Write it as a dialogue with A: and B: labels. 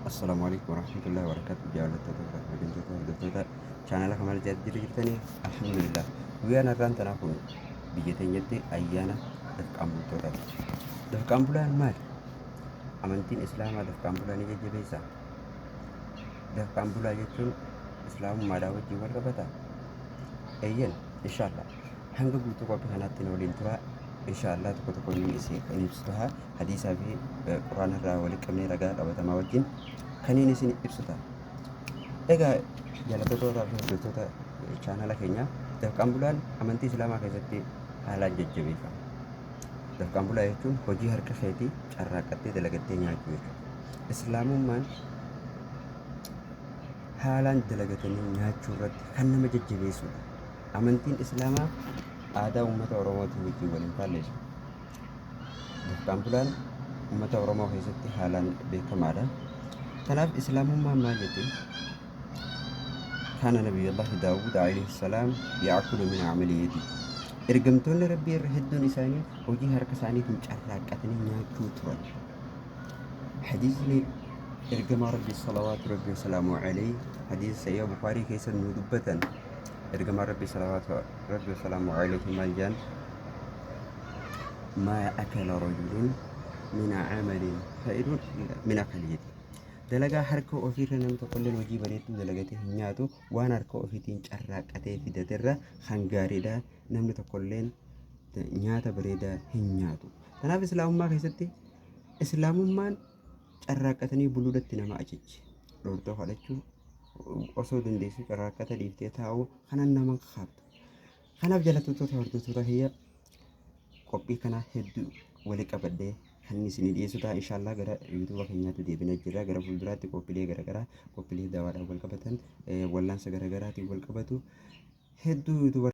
A: Assalaamu alaikum warahmatullahi wabarakatuh. Jaallattoota, kabajamtoota hordoftoota chaanala Kamal Jaad jirra jirtanii, alhamdulillah. Guyyaan har'aan tanaa kun biyya teenyatti ayyaana dafqaan bultootaati. Dafqaan bulaan maali? Amantiin Islaamaa dafqaan bulaa ni jajjabeessa? Dafqaan bulaa jechuun Islaamummaadhaa wajjin wal qabataa? Eeyyan, inshaallah. Hanga guutuu qophii kanaatti nu waliin turaa. Inshaallah tokko tokko inni isin kan ibsu taha. Hadiisaa fi Qur'aana irraa walitti qabnee ragaa qabatamaa wajjin kaniin isin ibsu ta'a. Egaa jaallattoota fi hordoftoota chaanala keenyaa, dafqaan bulaan amantii Islaamaa keessatti haalaan jajjabeeffama. Dafqaan bulaa jechuun hojii harka keetii carraaqqattee dalagattee nyaachuu jechuudha. Islaamummaan haalaan dalagatanii nyaachuu irratti kan nama jajjabeessudha. Amantiin Islaamaa aadaa uummata Oromootiin wajjin wal hin faalleessu. Dafqaan bulaan uummata Oromoo keessatti haalaan beekamaadha. Kanaaf Islaamummaan maal jetti? Kaana Nabiyullahi Daawud alayhi salaam ya'kulu min amali yadi. Ergamtoonni Rabbii irra hedduun isaanii hojii harka isaaniitiin carraaqqatanii nyaachuu turan. Hadiisni ergamaa Rabbii salawaatu Rabbii wasalaamu alayhi hadiisa Sahih Bukaarii keessa nu dubbatan, ergamaa Rabbii salawaatu Rabbii wasalaamu alayhi maal jedhan? Maa akala rajulun min amalin khayrun min akali yadi. Dalagaa harka ofiirra namni tokkolleen hojii bareedduu dalagatee hin nyaatu, waan harka ofiitiin carraaqqatee fidaterra kan gaariidha namni tokkolleen nyaata bareedaa hin nyaatu. Kanaaf Islaamummaa keessatti Islaamummaan carraaqqatanii buluudhatti nama ajajji. Dhoortoo kadhachuu osoo dandeessu carraaqqata dhiiftee taa'uu kanan nama kaaftu. Kanaaf jaallattoota hordoftoota kiyya, qophii kana hedduu wali qabadhee kan inni isinii dhiyeessu ta'a inshaallah. Gara yuutuuba keenyaatti deebinee jirra. Gara fuulduraatti qophiilee garaagaraa, qophiilee dawaadhaan wal qabatan, wallaansa garaagaraatiin wal qabatu hedduu yuutuuba